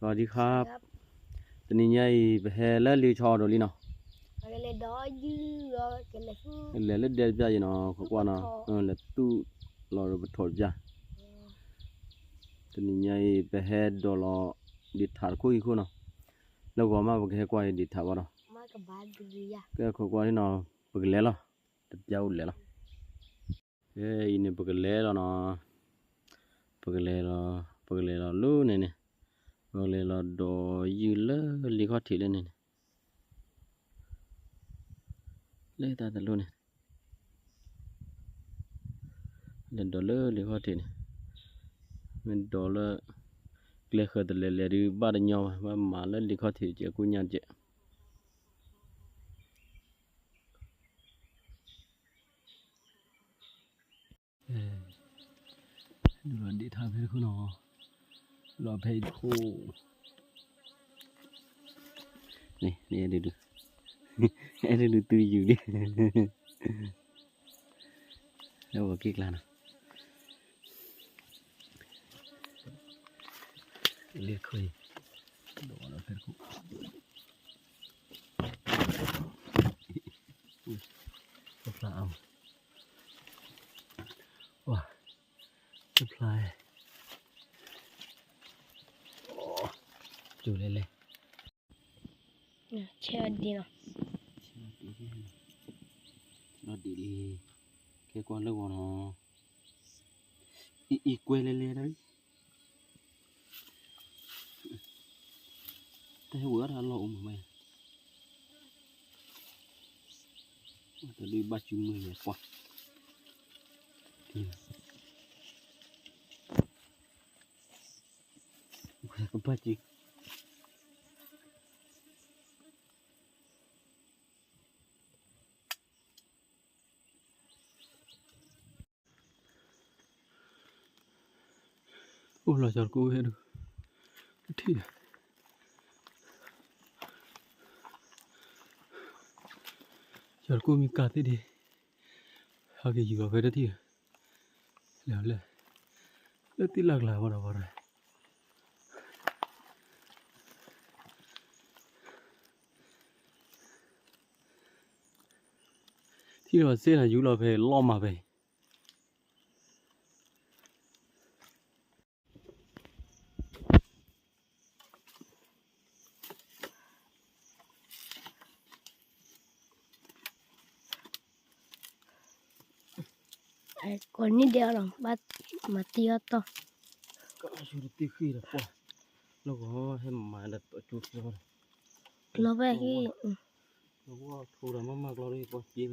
สวัสดีครับ တနံၤညါအံၤ ပဟဲလၢလ့ဆီအီၤဒိးလံနီၤ, လဲၤလၢဒဲတပျၢ်ယံၤနီၤ, ခိးကွၢ်နီၤ, လဲၤသူၣ်လီၤဒီးပထိးတပျၢ်, တနံၤညါအံၤ ပဟဲဒိးလီၤ ဒံးထးတခိၣ်ဟံၣ်ခိၣ်နီၤ, လၢဂီၤမးပကဟဲကွၢ်အံၤဒံးထးဘၣ်ဒီး, ကဲခိးကွၢ်နီၤ, ပကလဲၤလီၤ, တပျၢ်အိၣ်လဲၤလီၤ. ဖဲအံၤန့ၣ် ပကလဲၤလီၤနီၤ, ပကလဲၤလီၤ, ပကလဲၤလီၤလၢန့ၣ်န့ၣ်, ပကလဲၤလီၤဒိးယုၢ်လၢလ့ခီၣ်ထံးလၢန့ၣ်န့ၣ်, လၢတၢ်တလိၣ်န့ၣ်, လဲၤဒိးလၢလ့ခီၣ်ထံးန့ၣ်, မ့ၢ်ဒိးလၢ ကျဲဃၢၤတလဲၤလဲၤဒုးဘၣ်တညီဘၣ်, ဘၣ်မၤလၢလ့ခီၣ်ထံးတကဲး ကိၣ်ညါတကဲး ဒုးလီၤဒ့ထါဖဲတခိၣ်နီၤ, လီၤဖဲအံၤတခိၣ်, န့ၣ် အဲၣ်ဒုးဒုး, အဲၣ်ဒုးဒုးတုၤယုာ်လံ, လၢဝဲက့ၤကျါနီၤ, လ့ခိၣ်အံၤ, ဒိးလီၤဖဲတခိၣ်, တဖျါအါမး, ဝါ, တဖျါ, ကၠိလဲၤလဲၤ, ဆဲးဒ်နီၤ, ဆဲးဒ်လံ, ခဲကွၢ်လၢဂီၤနီၤ, အံၤအံၤကွဲလဲၤလဲၤတၢ်, တၢ်ဟဲဝဲဒၣ်လီၤအိၣ်မးဝဲ, တၢ်ဒုးဘၣ်စုမုၢ်လဲၤကွၢ်, ကဘၣ်စု အိၣ်လီၤကၠီၤတကိးဝဲဒၣ်, တထံၣ်, ကၠီၤတကိးမံကၤသ့ၣ်ဒံး, ဟဲက့ၤယူၤအီၤဖဲတထံၣ်, လဲၤလဲၤ, လၢသ့ၣ်လၢ်ကျါဘၣ်ဒီးဘၣ်ဒီး ထံၣ်လီၤစ့ၢ်နၤ ယူၤလီၤဖဲလီၢ်မးဖဲအံၤ, ကိးနံၣ်ဒဲးအီၤလီၤ, ဘၣ်မၤတံၢ်အီၣ်တီၢ်, ကၠီၤတသ့ၣ်ဃ့ၢ်ဒီးပှၢ်, လၢဂီၤဟဲမၤဒီးတီၢ်ကၠိကျီ, ကျီဖဲဟံၣ်, လၢဂီၤထိးဒီးမၤမၤကျီဒီးပှၢ်က့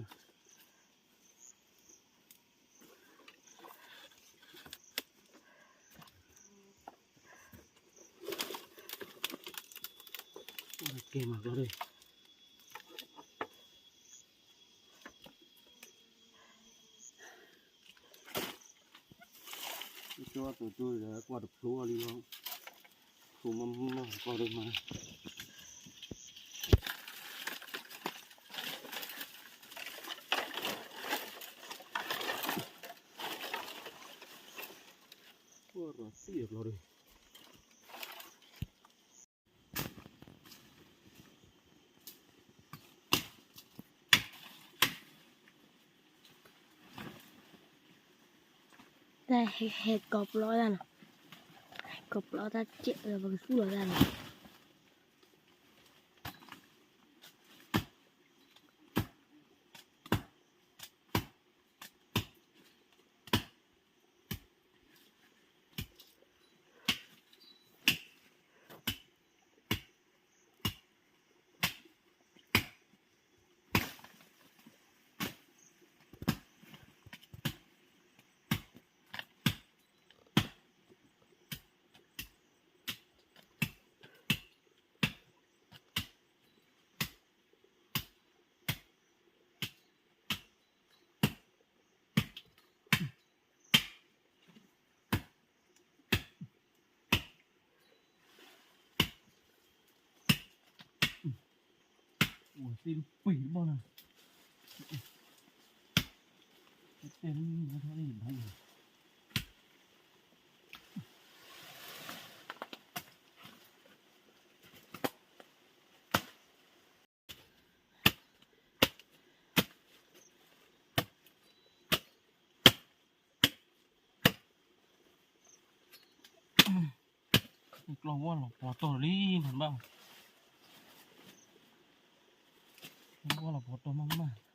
ၤမး ကဲမၤကျီဒီး, ကၠီၤတိၤတိၤဒီး ကွၢ်တဖျိအီၤလံလီၤ, ဖျိမးမးကျီဒီးမး ကွၢ်ရၤသံၣ်အကျီဒီး တၢ်ဟဲ ဟဲကိးပျီတၢ်နီၤ, ဟဲကိးပျီတၢ်ကဲး ပကသူၣ်လီၤတၢ်နီၤ. ကျီၢ်ဝါလီၤပှီၤတီၢ်လံ နဘၣ်, ကျီၢ်ဝါလီၤပှီၤတီၢ်မးမး.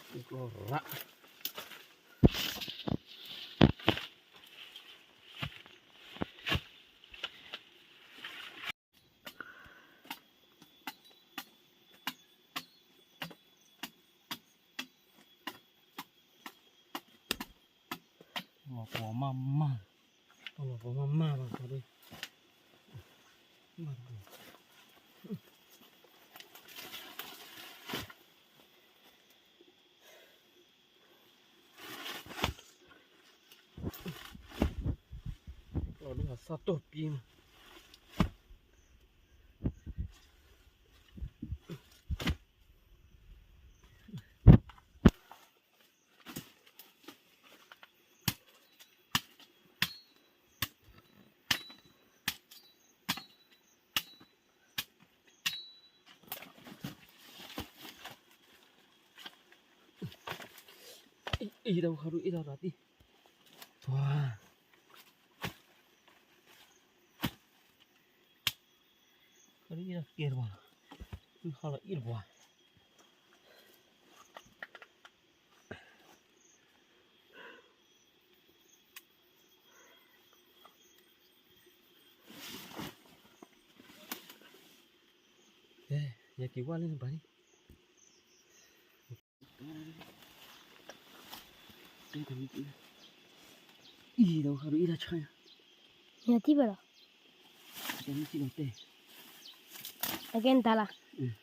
လီၤပှီၤမးမး, လီၤပှီၤမးမးလီၤ, လီၤဒုးဟးစၢ်တီၢ်ပံမး. အံၤ တၢ်ခါဒုးအ့ၣ်တၢ်ရၤတံၢ်, ပှၤ ခါဒုးအ့ၣ်တၢ်ကဲတပှၤ, ဟးလီၤအ့ၣ်တပှၤ. ယက့ၤဝါလၢနဘၣ်န့ၣ်, အံၤ တၢ်ခါဒုးအ့ၣ်တၢ်ဆါညါ, ယထံၣ်ဘၣ်လီၤ, ယမ့ၢ်ထံၣ်လီၤတဲ, အကဲနတၢ်လီၤ. ပှ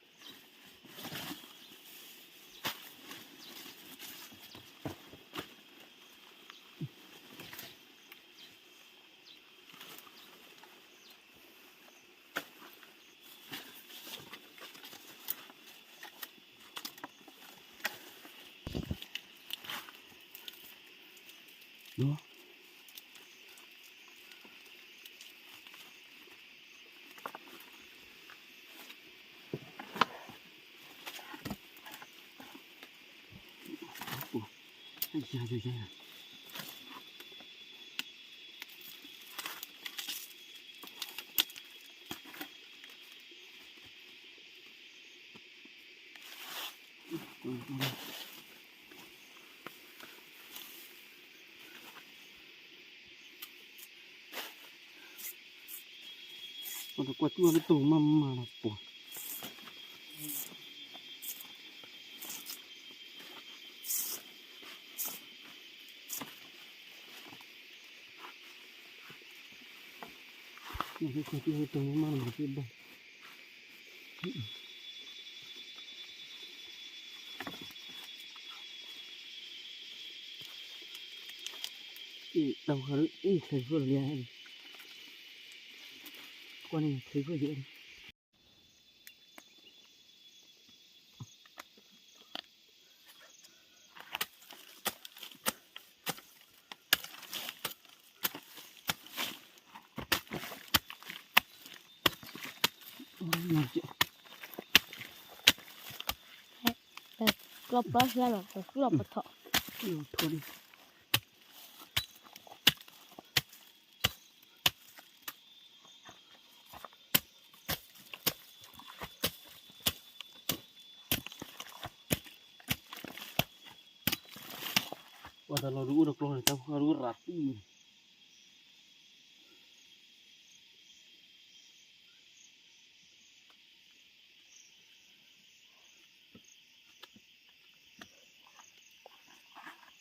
ၤတကွၢ်တူၢ်အီၤလၢတိၢ်မးမးလီၤပှၤ, ပှၤတကွၢ်တူၢ်အီၤလၢတိၢ်မးမးလီၤပှၤ, အံၤ တၢ်ခါဒုးအ့ၣ်ချၢဃိလီၤလံ, ကွၢ်န့ၣ်ချၢဃိယဲၢ်န့ၣ်. ကျီၢ်ပျီဆဲလီၤ ပကျီၢ်ပထီၣ် ပှၤတၢ်လီၤဒုးအိၣ်တကျီၢ်န့ၣ် တၢ်ဖိဃၢ်ဒုးရၤသံန့ၣ် ပ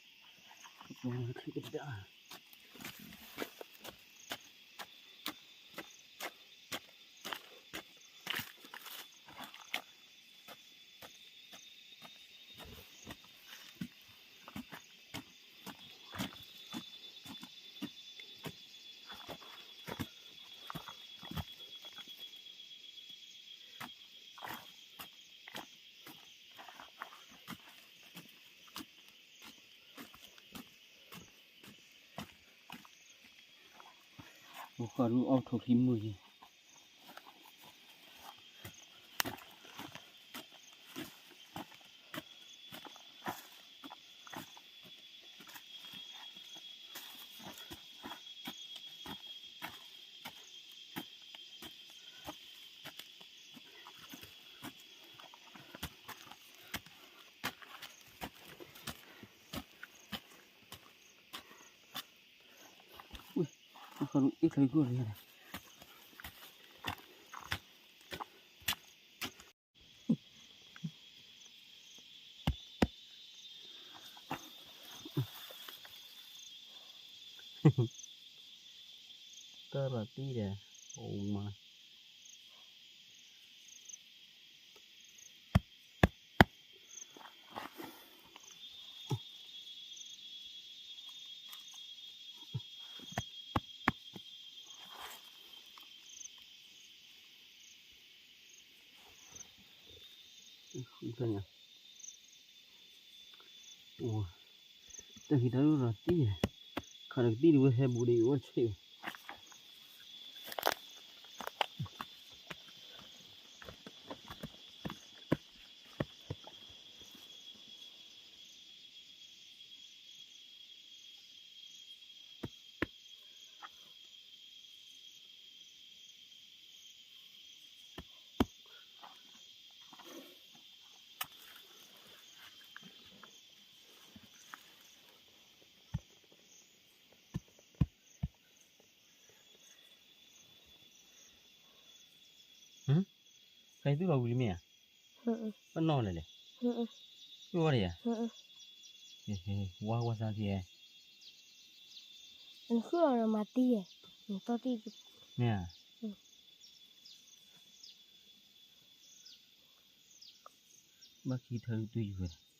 ဃၣ်ဒုးအီၣ်ထိၣ်ချံမုၢ်ယံၤ တၢ်ရၤတံၢ်ဒီး အိၣ်မး တၢ်ဟံးတၢ်လီၢ်တံၢ်, ခးဒီးကသံၣ်တဝဲဟဲဘူးဒီးအိၣ်ဆ့ၣ် ဖဲသူၣ်လီၤဝံၤလံမ့ၢ်ဧါ, ဘၣ်နီၣ်လဲၣ်လဲၣ်, သူၣ်ဝဲဒၣ်ဧါ, ဝါဝါသးက့ၤ, နဃုအီၤမၤတံၢ်, နတီၢ်တံၢ်, မ့ၢ်ဧါ, ဘၣ်ခံထၢတုၤယူၤဝဲ ဒ်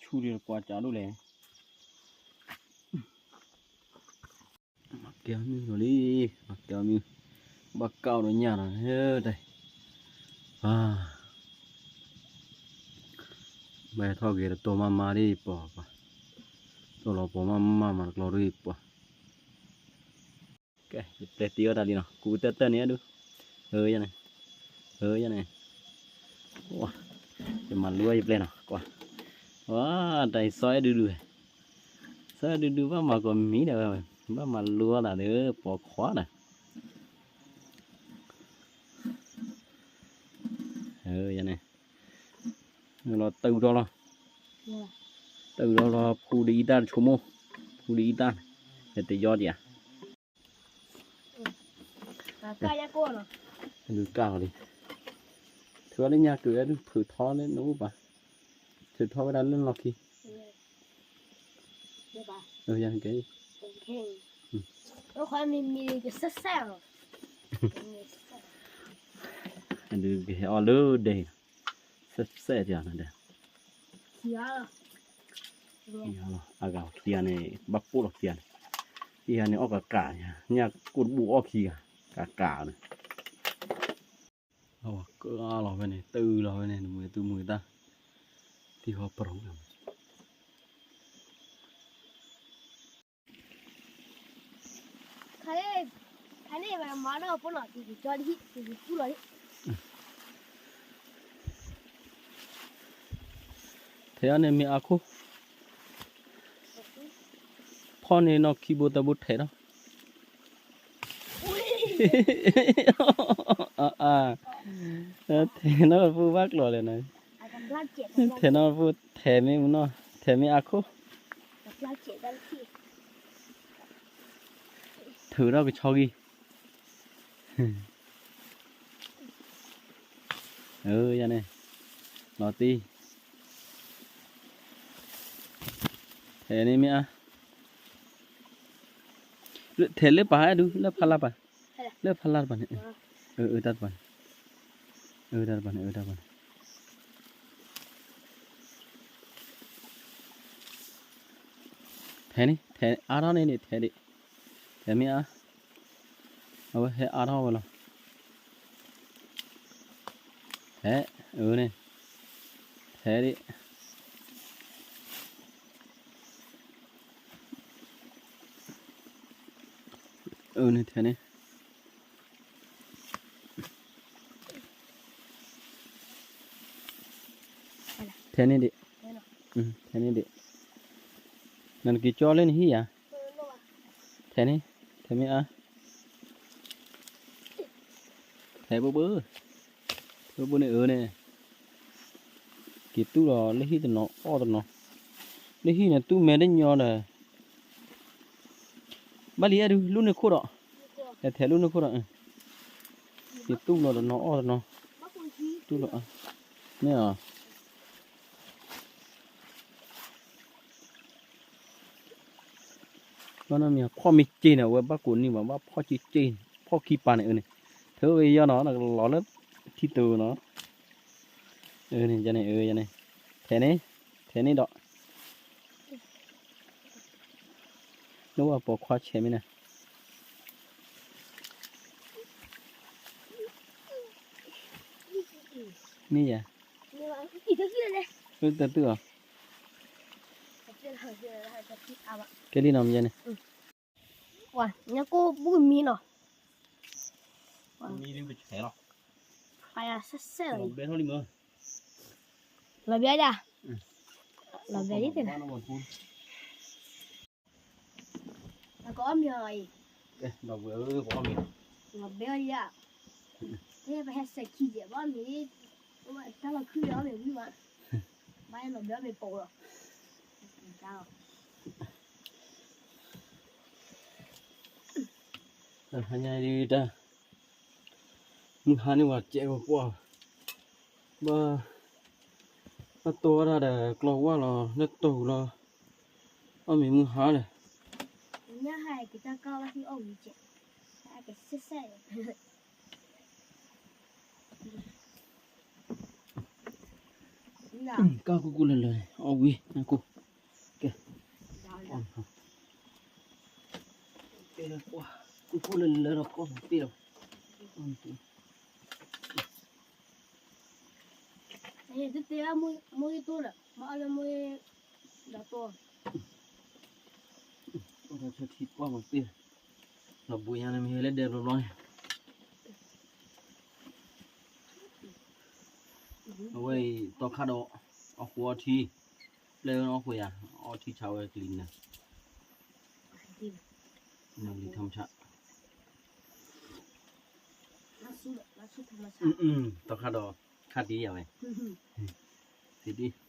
ဆူဒီးပှၤကးဒိၣ်လဲၣ်, မၤကဲအီၤမုၢ်လီၤလံ, မၤကဲအီၤမုၢ်, ဘၣ်ကးအီၤဒီးညၣ်ဒီး, တၢ်, ဘၣ်ထီၣ်က့ၤတတိၤမးမးဒ်ပှၤ, တိၢ်လီၤပှၤမးမးမၤတကျီဒ်ပှၤ ကဲ ယပျဲတံၢ်အီၣ်တၢ်လံနီၤ, ကူတၢၢ်တၢၢ်န့ၣ်အဒု, အၢယၤန့ၣ်, အၢယၤန့ၣ်, ယမၤလူၤအီၣ်ယပျဲနီၤ, ကွၢ်, ဝါ, တၢ်အံၤစီၤအဲၣ်ဒုဒု, စီၤအဲၣ်ဒုဒု ဘၣ်မၤကိးမံၤဒၣ်ဝဲ, ဘၣ်မၤလူၤအီၣ်တၢ်ဒီး ပိာ်ခွါဒီး အၢယၤန့ၣ်, လီၤတၢ်အူထီၣ်လီၤ, တၢ်အူထီၣ်လီၤ ဖူဒ်အံၤတၢ်တဆိကမိၣ်, ဖူဒ်အံၤတၢ်, တယီဒံးဧါ ဒုးကၢ်လီၤလံ, ထုးအီၤလၢညါက့ၤဝဲဒုး ထုးထီၣ်လၢနအိၣ်ဘၣ်, ထုးထီၣ်ဝဲဒၣ်လၢလီၢ်ခံ, ယက့ၤ, ဒုးကဟဲအီၣ်လၢဒဲ, စဲးစဲး, အဂၤခံဂၤန့ၣ် ဘၣ်ပိာ်လီၤခံဂၤန့ၣ်, ခံဂၤန့ၣ်အီၣ်ကးကး, ညၣ်ကိၢ်တဘူၣ်အီၣ်ခံဂၤ, ကးကးန့ၣ်, အဝဲကၢ်လီၤဝဲန့ၣ် တအုလီၤဝဲန့ၣ် နမုာ်သူမုာ်တၢ်, ထံဟီပရီၤ ထဲအီၤန့ၣ်မ့ၢ်အခိၣ်, ဖီၣ်န့ၢ်နီၢ်ခံဘိသၢဘိထဲးထီၣ်, ထဲးနီၢ်ပူၤဘၣ်ကျီၤလဲၣ်န့ၣ်, ထဲးနီၢ်ပူၤထဲးမ့ၢ်မနီၢ်, ထဲးမ့ၢ်အခိၣ်, ထုးထီၣ်ကဆီဂံၢ်, အၢ ယၤန့ၣ်, လီၤတံၢ်, ထဲန့ၣ်မ့ၢ်အါ, ထဲလၢပၤဟဲဒုး လၢဖးလါပၤ, လၢဖးလါတပၤန့ၣ်, အၢ တၢ်တပၤန့ၣ်, အၢ တၢ်တပၤန့ၣ်, အၢ တၢ်တပၤန့ၣ်, ထဲန့ၣ် ထဲအါထီၣ်န့ၣ်ဒံး ထဲဒံး, ထဲမ့ၢ်အါ, အဝဲဟဲအါထီၣ်ဝဲလီၤ, ထဲ, အၢန့ၣ်, ထဲဒံး အၢန့ၣ် ထဲန့ၣ်, ထဲန့ၣ်ဒံး, ထဲန့ၣ်ဒံး, နက့ၤကၠီလၢနဟံၣ်ယၤ, ထဲန့ၣ်, ထဲမ့ၢ်အါ, ထဲဘိဘိ, ထဲဘိဘိန့ၣ်အၢန့ၣ်, က့ၤတူၢ်လီၤလၢဟံၣ်တနီၤအီၣ်တနီၤ, လၢဟံၣ်န့ၣ်တူၢ်မဲာ်တညီဒီး ဘၣ်လံအဲၣ်ဒုး လူၢ်န့ၢ်ခိၣ်ဒီး, ထဲလူၢ်န့ၢ်ခိၣ်ဒီး, က့ၤတူၢ်လီၤတနီၤအီၣ်တနီၤ, တူၢ်လီၤ, မ့ၢ်အီၤ ဘၣ်နီၢ်မံၤဖီၣ်မ့ၢ်က့န့ၣ် အဝဲဘၣ်ဖီၣ်က့က့, ဖီၣ်ခံပၤန့ၣ်အၢန့ၣ်, ထဲဝဲယီနီၤ နကလီၤလၢထံတိၤနီၤ, အၢန့ၣ် ယန့ၣ် အၢယန့ၣ်, ထဲန့ၣ်, ထဲန့ၣ်ဒီး လၢဝဲပိာ်ခွါဆဲးမ့ၢ်န့ၣ်, မ့ၢ်ယၤ, လၢတတုၢ်အီၤ, ကဲလံနီၤမ့ၢ်ယဲန့ၣ်, ညၣ်ကိၢ်ဘူၣ်မံနီၤ, မံလံပဆဲးလီၤ, ဖးယၤဆဲးဆဲးလီၤ, လီၤဘျဲဒၣ်, လီၤဘျဲဒၣ်, အကအီၣ်မ့ၤအီၤအံၤ, ဒီပုၢ်ဝဲၢ်ဧၢ ပအီၣ်မ့ၤလီၤ, လီၤဘျဲအီၤယၤ, ပဟဲစဲးခံယဲၢ်ဘၣ်မ့ၤ, တၢ်လီၤခုလီၤအီၣ်မ့ၤဝံၤမး, ဘၣ်လီၤဘျဲအီၣ်မ့ၤပိာ်လီၤ, တဟါညါဒ်တၢ် မုၢ်ဟါန့ၣ်ဝဲကဲဝဲပှၢ်, ဘၣ်, ဘၣ်တီဝဲဒၣ်ဒီးကျီဝါလီၤ လၢတိၤလီၤ, အီၣ်မ့ၤမုၢ်ဟါဒီး ညၣ်ဟါက့ၤတၢ်ကီဘၣ်ဟံၣ်အီၣ်ဝံၤကဲ, ကဲစဲးစဲး, ကၢ်ကူၣ်ကူၣ်လၢလၢ အီၣ်ဝံၤ နၢ်ကိၢ်, ကဲ, ကဲလၢပှၢ်, ကူၣ်ကူၣ်လၢလၢဒီးကီၢ်မၤပ့ၢ်လီၤ, တတဲမ့ၢ်ဂ့ၤတိၢ်ဒီး မၤအီၣ်လၢမ့ၢ်ဂ့ၤဒီးတိၢ်, အီၣ်တၢ်ဆၢထံပှၢ်မၤပ့ၢ်, ဒီးဘှံးညါန့ၣ်မ့ၢ်လၢဒဲးဘျီဘျီန့ၣ် အဝဲအံၤ တီခါဒီး အီၣ်ဃိအီထံ, ပျဲၢ်ဝဲအီၣ်ဃိယၤ, အီထံဆးဝဲကလံၤနၤ, နလံၤထီမဆါ, တီခါဒီး ခါတံၢ်ယၤဝဲ, တံၢ်တံၢ်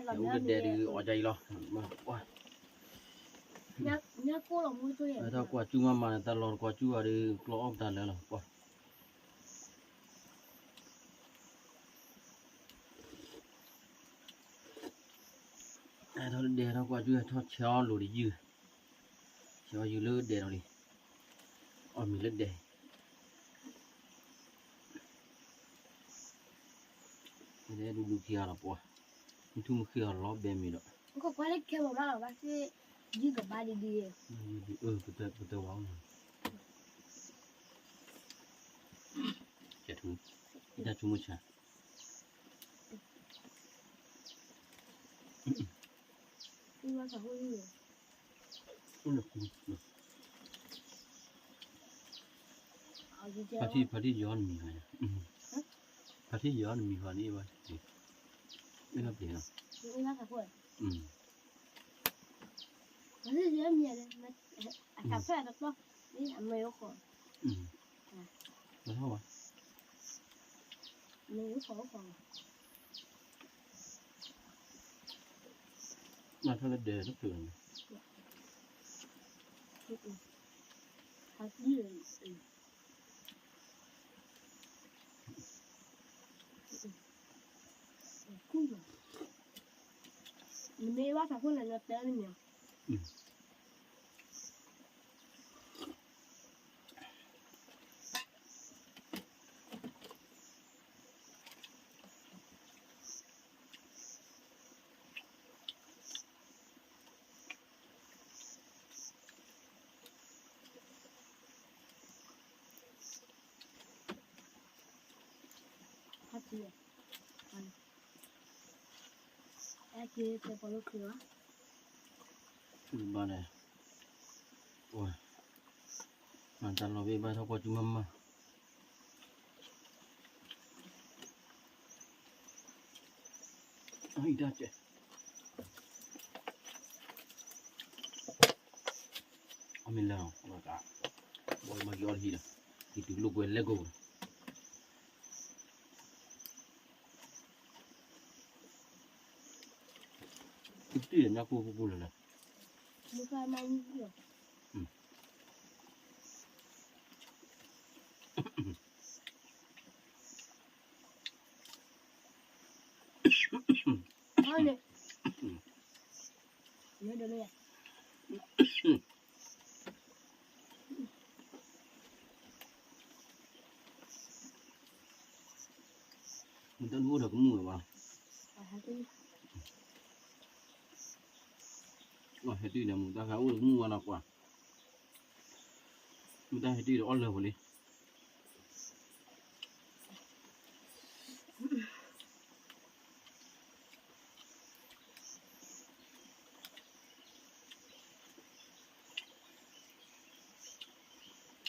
အူကဒဲးဒုးအီၣ်ကၢ်အံၤလီၤ, ကွၢ်, တၢ်ကွၢ်ကၠူမးမးန့ၣ် တၢ်လီၤတကွၢ်ကၠူအီၤဒီး ကျီအီၣ်ပတၢ်လၢလီၤ, ကွၢ် ဟဲထီၣ်လၢဒဲး ထီၣ်ကွၢ်ကၠူ ဟဲထီၣ်ဆဲးအီၣ်လိၤတယုၢ်, ဆဲးအီၣ်ယုၢ်လၢဒဲးဒီးလံ, အီၣ်မ့ၤလၢဒဲး, ဒဲးဒူဒူခံဂၤလီၤပှၤ, မ့ၢ်ထူမ့ၢ်ဃ့အီၤလီၤဘဲမ့ၤဒီး, ယုၢ်ကဘၣ်ဒ်ဒ်, ပတဝၤအီၤ, တၢ်ထူမုၢ်ဆါ ဖါထံၣ် ဖါထံၣ်ယီနမံၤဟါ, ဖါထံၣ်ယီနမံၤဟါန့ၣ်ဘၣ်, အ့ၣ်လီၤပျဲၤလီၤ, အတၢ်ဖဲအတပျီ, အမဲာ်အိၣ်ဃီ, ဘၣ်ထီၣ်ဘၣ်, မဲာ်အိၣ်ဃီအိၣ်ဃီ, ဘၣ်ထီၣ်လၢဒဲးတဖျၢၣ်န့ၣ်, နမ့ၢ်ဘၣ်သးခိၣ်လၢနတဲလၢန့ၣ် ဘၣ်န့ၣ်, မၤတၢ်လီၤဘ့ၣ်ဘၣ်ထီၣ်ကွၢ်ကၠူမးမး, အံၤတၢ်ကဲ အမ့ၢ်လၢ ဘီမၤက့ၤအီၣ်တဟံၣ်ဒီး က့ၤတုၤလိာ်ကွဲလဲၣ်ကိၣ်, တံၢ်လၢညါကိၣ်ပူၤပူၤလၢ်လၢ် မ့ၢ်တၢ်လူၤအိၣ်ဒီးကမူၣ်ဝဲဘၣ်, ဟဲတုၤဒီးမူၢ်တၢ်ခါအိၣ်ဒီးကမူၣ်ဝဲနီၤကွၢ်, မ့ၢ်တၢ်ဟဲတုၤဒီးအီၣ်လၢာ်ဝဲလံ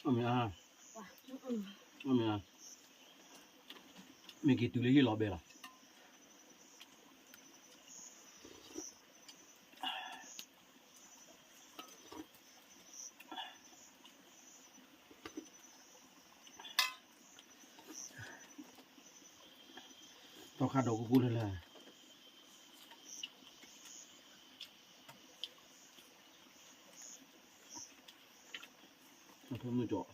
အမ့ၢ်, အမ့ၢ်, မ့ၢ်က့ၤတုၤလၢဟံၣ်လီၤဘဲလီၤ. သီခါဒီးကကူလၢ်လၢ်, အဖဲမုၢ်ကီး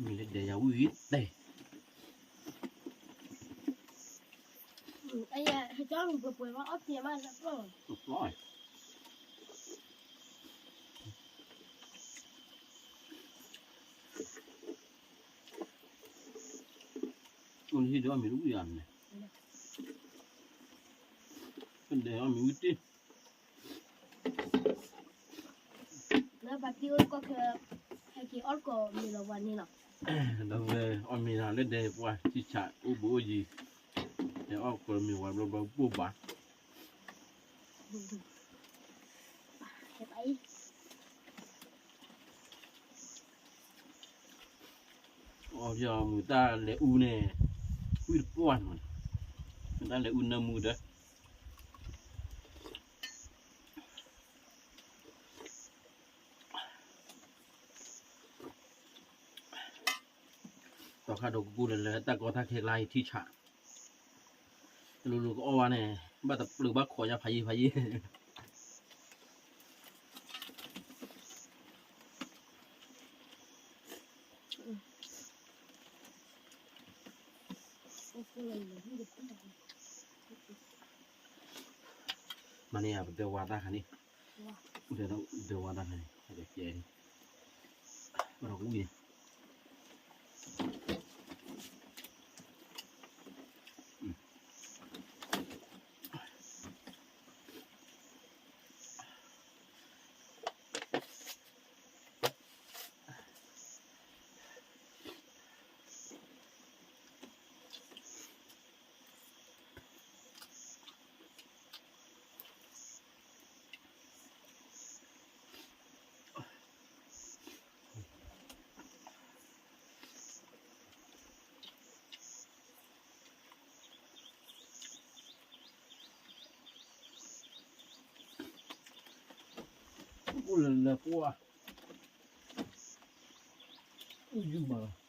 မ့ၢ်လၢဒဲးယၤဝံၣ်တဲ, အံၤကၠီပှဲၤပှဲၤမး အီၣ်ကဲမး ပျီၢ်လီၤ. အိၣ်လၢဟံၣ်ဒီးအီၣ်မ့ၤတဝံၣ်ဧါန့ၣ်, ဒဲးအီၣ်မ့ၤဝံၣ်တ့ၢ် လၢပှၤတံၢ်အိၣ်ကီၢ်ချၢ ဟဲက့ၤအီၣ်ကီၢ်မ့ၤလီၤပှၤန့ၣ်လီၤ. ဒီးဝဲအီၣ်မ့ၤနၤလၢဒဲးပှၤထံဆးအိၣ်ဘိအိၣ်ယံၤ, ဟဲအီၣ်ကီၢ်မ့ၤဝဲဘျီဘျီဘိၣ်ဘၣ်. အီၣ်မ့ၤတၢ်လဲၤအူန့ၣ်, ဝံၣ်တပှၢ်နီၤ, မ့ၢ်တၢ်လဲၤအူနၢမူဒီး သီခါဒီးကကူလၢ်လၢ် တၢ်ကီတၢ်ခဲကျါအံၤထံဆး, တလိၤလိၤကအီၣ်ဝဲန့ၣ် ဘၣ်တပျုာ်ဘၣ်ခိးညါဖးယံာ်ဖးယံာ် မၤန့ၢ်ယၤ ပဒၢဝါတၢ်ခါန့ၣ်, ဒၢဝါတၢ်ခါန့ၣ်, ပဒီးကဝံၣ်န့ၣ် အ လၢလၢပှၢ်, အိၣ်ယုၢ်မးလီၤ.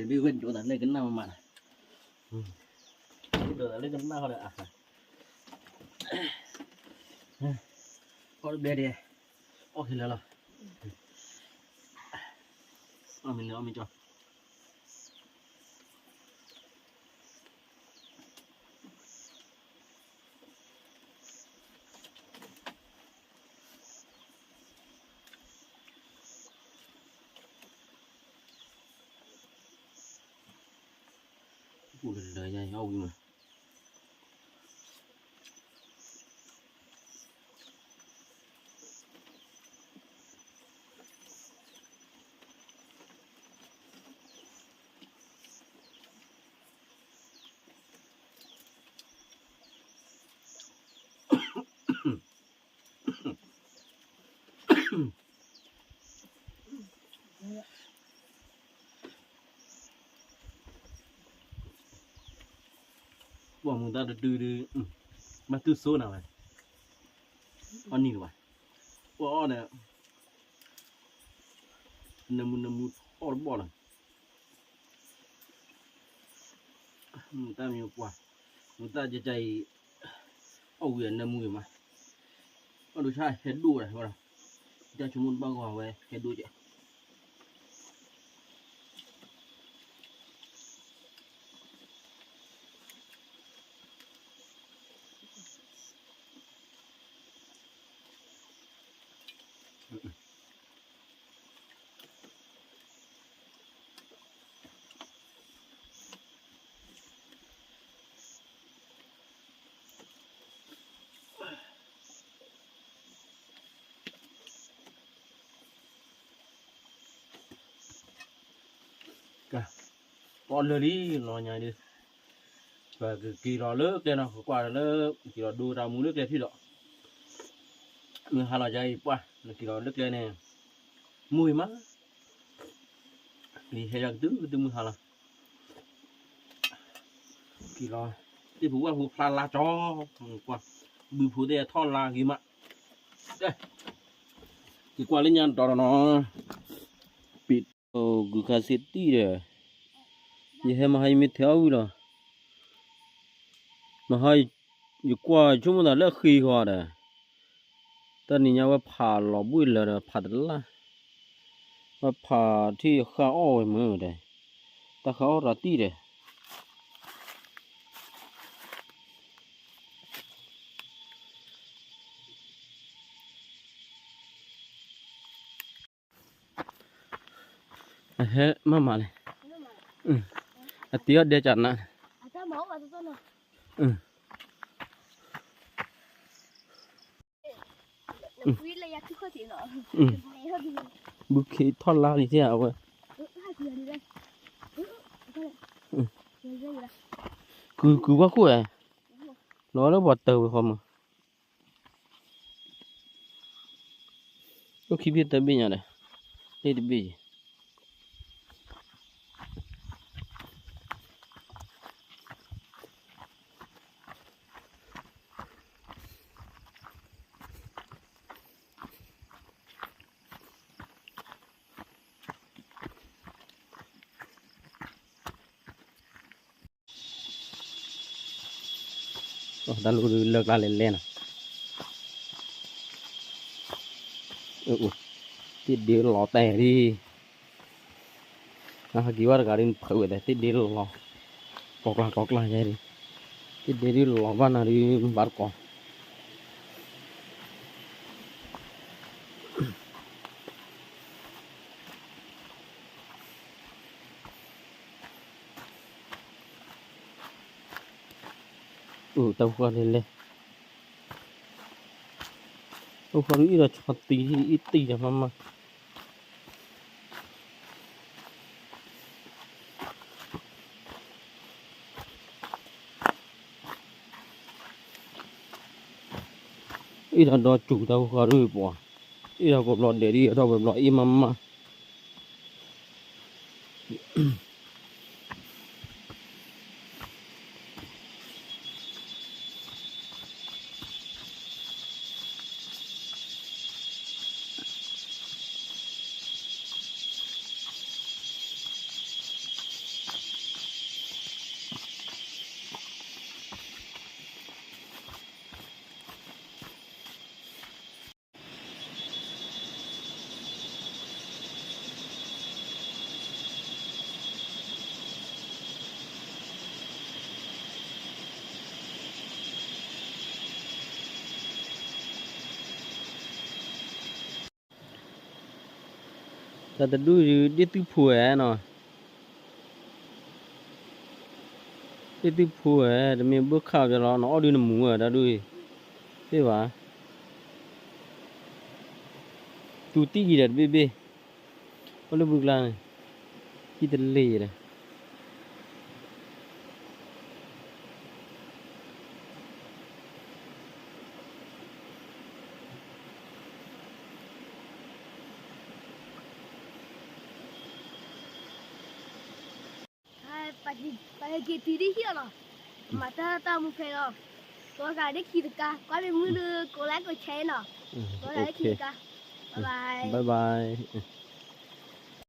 ဒီးဃဲၤဘ့ၣ်ဝဲဒိးသးလၢကနၣ်မးမး, ဒိးသးလၢကနၣ်ဃီဒီးအါ, အီၣ်တဘဲဒဲး, အီၣ်ခဲလၢာ်လီၤ, အီၣ်မ့ၢ်လၢအီၣ်မ့ၢ်ကၠီ ပူၤလၢလၢယါအီၣ်ဝံၤမး. ပှၤမူဒါတဒုဒု, ဘၣ်တူၢ်စိနၤဝဲ, အီၣ်နံၣ်လၢၤဘၣ်, ပှၤအီၣ်ဒီး, နမူနမူအီၣ်တဘီၣ်လီၤ. မူဒါမ့ၢ်ပှၤ, မူဒါယကအံၤ, အီၣ်ဝံၤအနၢမူအံၤမး, အီၣ်ဒိၣ်ဆၣ်ဟဲဒိၣ်ဝဲဒၣ်, တၢ်ဆိကမိၣ်တဘၣ်ဂီၢ်ဝဲဟဲဒိၣ်ကဲး. ပီၣ်လၢာ်လံလီၤညါဒုး, ပကက့ၤလီၤလၢကျဲနီၤ, ကကွၢ်လၢ, က့ၤလီၤဒိတၢ်မူလၢကျဲထံၣ်ဒီး, မုၢ်ဟါလီၤယါအံၤပှၢ်, နက့ၤလီၤလၢကျဲန့ၣ်, မူအံၤမး, လံဟဲယၤကတုၤကတုၤမုၢ်ဟါလီၤ. က့ၤလီၤ, သ့ၣ်ဖိဝၣ်ဖိဖျါလါကၠီ, ကွၢ်, ဘုဖိသ့ၣ်ထီၣ်လါဂ့ၤမး, က့ၤကွၢ်လၢညါတီၤဒီးနီၤ, ပ့ၤ, ဂုၤခါစ့တံၢ်ဒီး, ယဟဲမဟါယမ့ၢ်ထဲအီၣ်ဝံၤလီၤ, မဟါ, ယကွၢ်ဆိကမိၣ်သးလၢအဃ့ဃီဒီး, တနံၤညါဝဲဖးလီၤဘှ့ၣ်လၢာ်ဒီး ဖးတလၢ်, ဝဲဖးထံၣ်ဃၣ်အီၣ်ဝဲမုၢ်ဒီး, တၢ်ဃၣ်အီၣ်ရၤတံၢ်ဒီး အဟဲမးမးလဲၣ်, အတ့အီၣ်ဒဲကနး, ဘုခ့ထီၣ်လါလံသ့ၣ်အဝဲ, ကုၤကုၤဘၣ်ခိၣ်ဝဲ, လီၤလၢပှၤတၢ်ဝဲဃီမး, အိၣ်ခံဘ့ၣ်သၢဘ့ၣ်ညါဒီး, တ့ၢ်တဘ့ၣ်ယံၤ တၢ်လူၢ်လၢကျါလဲၤလဲၣ်နီၤ, သ့ၣ်ဒ့လီၤတဲာ်လံ, ဟဲက့ၤဝဲတဂၤဒ်နဖုးဝဲဒီး သ့ၣ်ဒ့လီၤ, ကိးကျါကိးကျါယဲဒ်, သ့ၣ်ဒ့ဒ်လီၤဘၣ်နၤဒ်ဘၣ်တကိး အိၣ်တၢ်ဃီလဲၣ်လဲၣ်, အိၣ်ဃီဒ်အံၤဒီးဆီတံၢ်အံၤတံၢ်ဒီးမးမး, အ့ၣ်တၢ်ဒီစူၤတၢ်ဖိဃီဒုးပှၤ, အ့ၣ်တၢ်ပှဲၤဘျီဒဲးဒ်အထီၣ်ပှဲၤဘျီအ့ၣ်မးမး တၢ်တဒူၣ်ဒ်သုဖှူဧနီၤ, ဒ်သုဖှူဧ, တမ့ၢ်ဘၣ်ခးပျီလီၤ နအီၣ်ဒုးနမူဝဲတၢ်ဒူၣ်အံၤ, သ့ၣ်ဘၣ်, သူတံၢ်အံၤဒီးတဘ့ၣ်ဘ့ၣ်, အိၣ်လၢဘုကျါန့ၣ်, ဟံၣ်တလ့ၢ်ဒီး ပက့ၤတုၤဒ်ဟံၣ်အီၤလီၤ, မၤတၢ်တၢ်မူဖဲလီၤ, ကိးဂၤဒဲးခံတကါ, ကွၢ်မ့ၢ်မုာ်ဒီး ကိးlikeကိးshareနီၤ, ကိးဂၤဒဲးခံတကါ, bye bye.